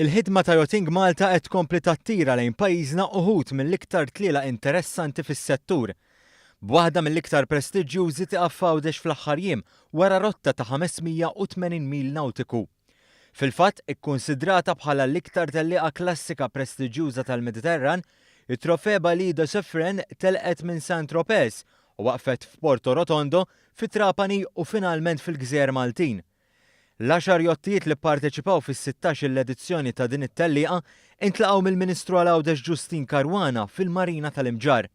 Il-ħidma ta' Yachting Malta qed tkompli tattira lejn pajjiżna uħud mill-iktar tlielaq interessanti fis-settur. B'waħda mill-iktar prestiġjużi tieqaf f'Għawdex fl-aħħar jiem wara rotta ta' 580 mil nawtiku. Fil-fatt, ikkunsidrata bħala l-iktar tellieqa klassika prestiġjuża tal-Mediterran, it-Trophée Bailli de Suffren telqet minn Saint-Tropez u waqfet f'Porto Rotondo, fi Trapani u finalment fil-Gżejjer Maltin. L-għaxar jottijiet li pparteċipaw fis-sittax-il edizzjoni ta' din it-tellieqa intlaqgħu mill-Ministru għal Għawdex Justyne Caruana fil-Marina tal-Imġarr.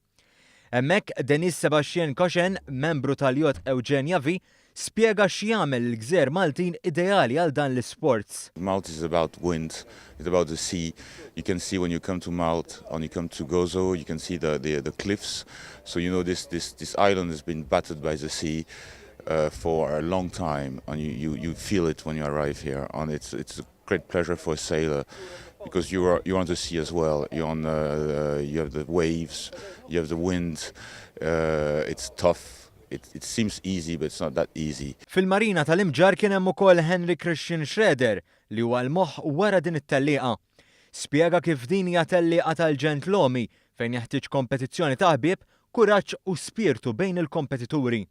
Hemmhekk, Denis Sebastien Cochin, membru tal-jott Eugenia V, spjega x'jagħmel lill-gżejjer Maltin ideali għal dan l-isports. Malta is about wind, it's about the sea. You can see when you come to Malta and you come to Gozo, you can see the, the, the cliffs. So you know this, this, this island has been battered by the sea. for a long time and you, you, you feel it when you arrive here and it's, it's a great pleasure for a sailor because you are you're on the sea as well. You're on uh, you have the waves, you have the wind. Uh, it's tough. It, it seems easy, but it's not that easy. Fil-marina tal-Imġarr kien hemm ukoll Henry Christian Schroeder li huwa l-moħħ wara din it-tellieqa. Spjega kif din hija tellieqa tal-ġentlomi fejn jeħtieġ kompetizzjoni ta' ħbieb, kuraġġ u spirtu bejn il-kompetituri.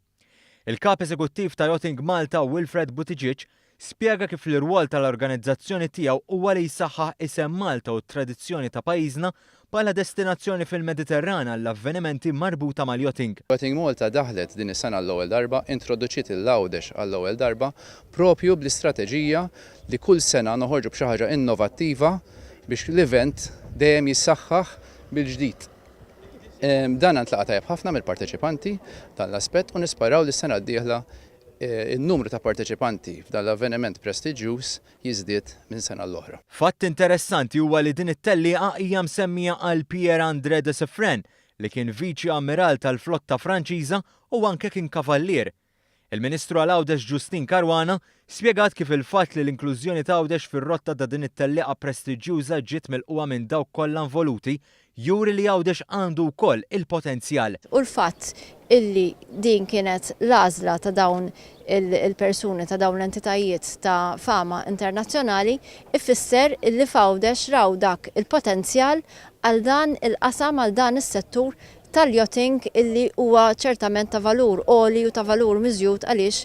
Il-kap eżekuttiv ta' Yachting Malta Wilfred Buttigieg spjega kif l-irwol tal-organizzazzjoni tiegħu huwa li jsaħħaħ isem Malta u t-tradizzjoni ta' pajjiżna bħala destinazzjoni fil-Mediterran għall-avvenimenti marbuta mal-yachting. Yachting Malta daħlet din is-sena l-ewwel darba, introduċiet il-Għawdex għall-ewwel darba, propju bl-istrateġija li kull sena noħorġu b'xi ħaġa innovattiva biex l-event dejjem jissaħħaħ bil-ġdid. Dan ntlaqa' tajjeb ħafna mill-parteċipanti dan l-aspett u nisperaw li s-sena d-dieħla in-numru ta' parteċipanti f'dan l-avveniment prestiġjuż jiżdied minn sena l-oħra. Fatt interessanti huwa li din it-tellieqa hija msemmija għal Pierre André de Suffren li kien viċi ammiral tal-flotta Franċiża u anke kien kavallier. Il-Ministru għal Għawdex Justyne Caruana spjegat kif il-fatt li l-inklużjoni ta' Għawdex fir-rotta ta' din it-tellieqa prestiġjuża ġiet milqugħa minn dawk kollha involuti juri li Għawdex għandu wkoll il-potenzjal. U l-fatt illi din kienet l-għażla ta' dawn il-persuni, ta' dawn l-entitajiet ta' fama internazzjonali, ifisser illi f'Għawdex raw dak il-potenzjal għal dan il-qasam, għal dan is-settur tal-yachting illi huwa ċertament ta' valur għoli u ta' valur miżjud għaliex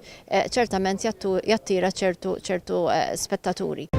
ċertament jattira ċertu ċertu spettaturi.